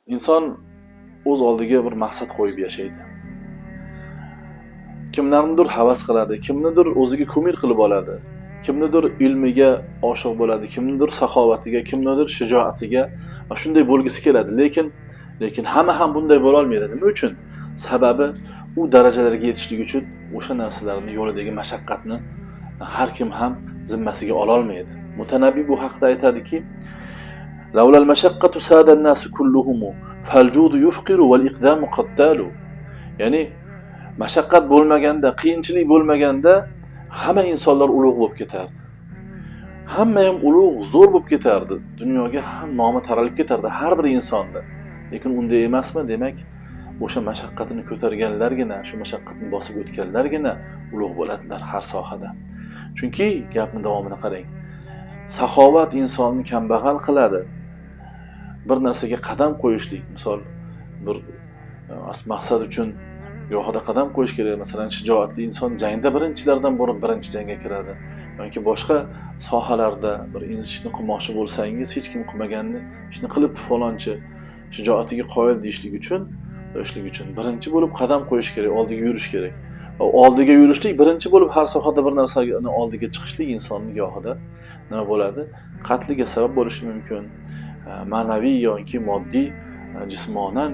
Inson o'z oldiga bir maqsad qo'yib yashaydi. Kimlarnidir havas qiladi, kimnidir o'ziga kumir qilib oladi, kimnidir ilmiga oshiq bo'ladi, kimnidir saxovatiga, kimnidir shijoatiga va shunday bo'lgisi keladi. Lekin hamma ham bunday bo'la olmaydi. Nima uchun? Sababi u darajalarga yetishlik uchun o'sha narsalarni yo'lidagi mashaqqatni har kim ham zimmasiga ola olmaydi. Mutanabbiy bu haqda aytadiki: "Laulal mashaqqatu sada an-nasu kulluhum faljudu yufqiru wal iqdamu qattalu." Ya'ni mashaqqat bo'lmaganda, qiyinchilik bo'lmaganda hamma insonlar ulug' bo'lib ketardi. Hamma ham ulug', zo'r bo'lib ketardi. Dunyoga ham nomi taralib ketardi har bir insonda. Lekin unday emasmi? Demak, o'sha mashaqqatini ko'targanlargina, shu mashaqqatni bosib o'tganlargina ulug' bo'ladilar har sohada. Chunki gapni davomini qarang. Saxovat insonni kambag'al qiladi. Bir narsaga qadam qo'yishlik, misol bir maqsad uchun gohida qadam qo'yish kerak. Masalan, shijoatli inson jangda birinchilardan bo'lib birinchi jangga kiradi. Yoki boshqa sohalarda bir ishni qilmoqchi bo'lsangiz, hech kim qilmaganni ishni qilibdi falonchi, shijoatiga qoyil deyishlik uchun, birinchi bo'lib qadam qo'yish kerak, oldiga yurish kerak. Oldiga yurishlik, birinchi bo'lib har sohada bir narsani oldiga chiqishlik insonni gohida nima bo'ladi? Qatliga sabab bo'lishi mumkin. Ma'naviy yoki moddiy, jismonan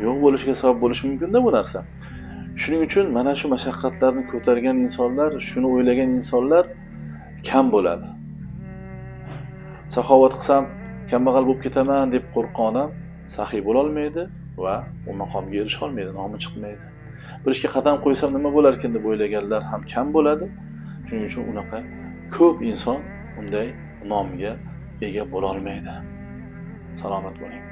yo'q bo'lishiga sabab bo'lishi mumkin-da bu narsa. Shuning uchun mana shu mashaqqatlarni ko'targan insonlar, shuni o'ylagan insonlar kam bo'ladi. Saxovat qilsam kambag'al bo'lib ketaman deb qo'rqqan odam saxiy bo'la olmaydi va u maqomga erisha olmaydi, nomi chiqmaydi. Bir ishga qadam qo'ysam nima bo'larkin deb o'ylaganlar ham kam bo'ladi. Shuning uchun unaqa ko'p inson unday nomga ega bo'la olmaydi. Salomat bo'ling.